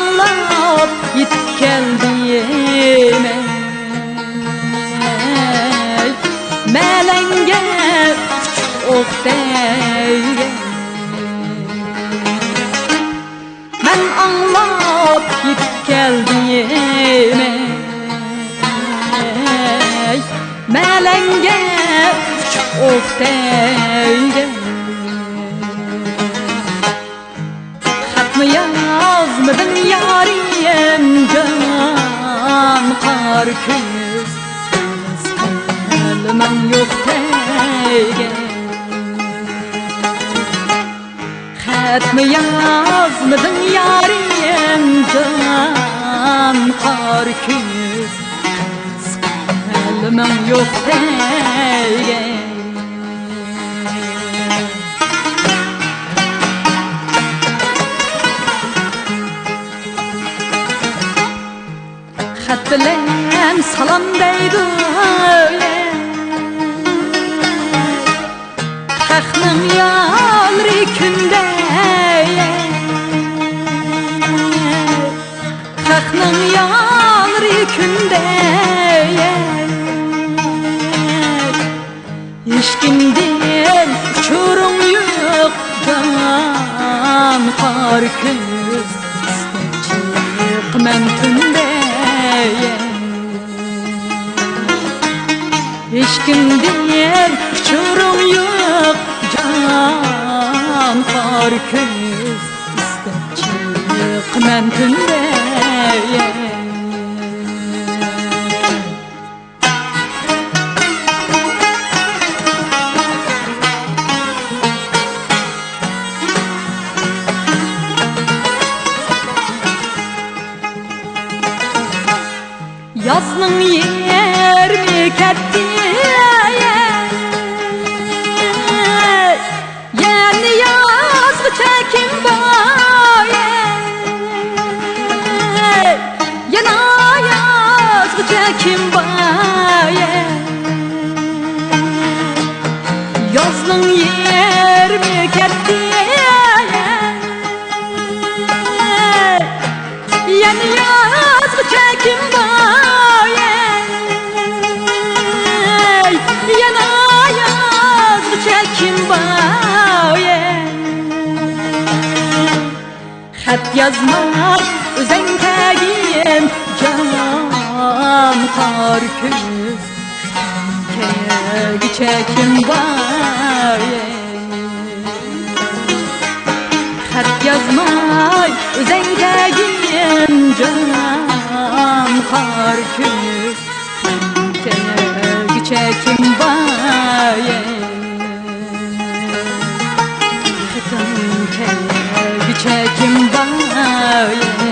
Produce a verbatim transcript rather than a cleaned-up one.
ئاڭلاپ يېتىپ كەلدىم ئەي، مەلەڭگە ئۇچۇق دەيدىغان. مەن ئاڭلاپ يېتىپ كەلدىم ئەي، مەلەڭگە ئۇچۇق دەيدىغان. خەتمۇ يازمىدىڭ يارىم جان، قارا كۈز، قەلىمىڭ يوق دەيدىغان. خەتمۇ يازمىدىڭ يارىم جان، قارا كۈز، قەلىمىڭ يوق دەيدىغان. خەت بىلەن سالام دەيدۇ، خەقنىڭ يارى كۈندە، خەقنىڭ يارى كۈندە. ھېچكىمدىن ئۇچۇرۇڭ يوق جان، قارا كۈز، ئىستەپ چىقىمەن تۈندە. ھېچكىمدىن ئۇچۇرۇڭ يوق جان، قارا كۈز، ئىستەپ چىقىمەن تۈندە. يازنىڭ يېرىمى كەتتى، يەنە يازغىچە كۈن بار، يەنە يازغىچە كۈن بار. يازنىڭ يېرىمى كەتتى، يەنە يازغىچە كۈن بار، يەنە يازغىچە كۈن بار. خەت يازماي ئۆزۈڭ كەلگىن جان، قارا كۈز، كەلگۈچە كۈن بار. خەت يازماي ئۆزۈڭ كەلگىن جان، قارا كۈز، كەلگۈچە كۈن بار. خېتىڭ كەلگۈچە كۈن بار.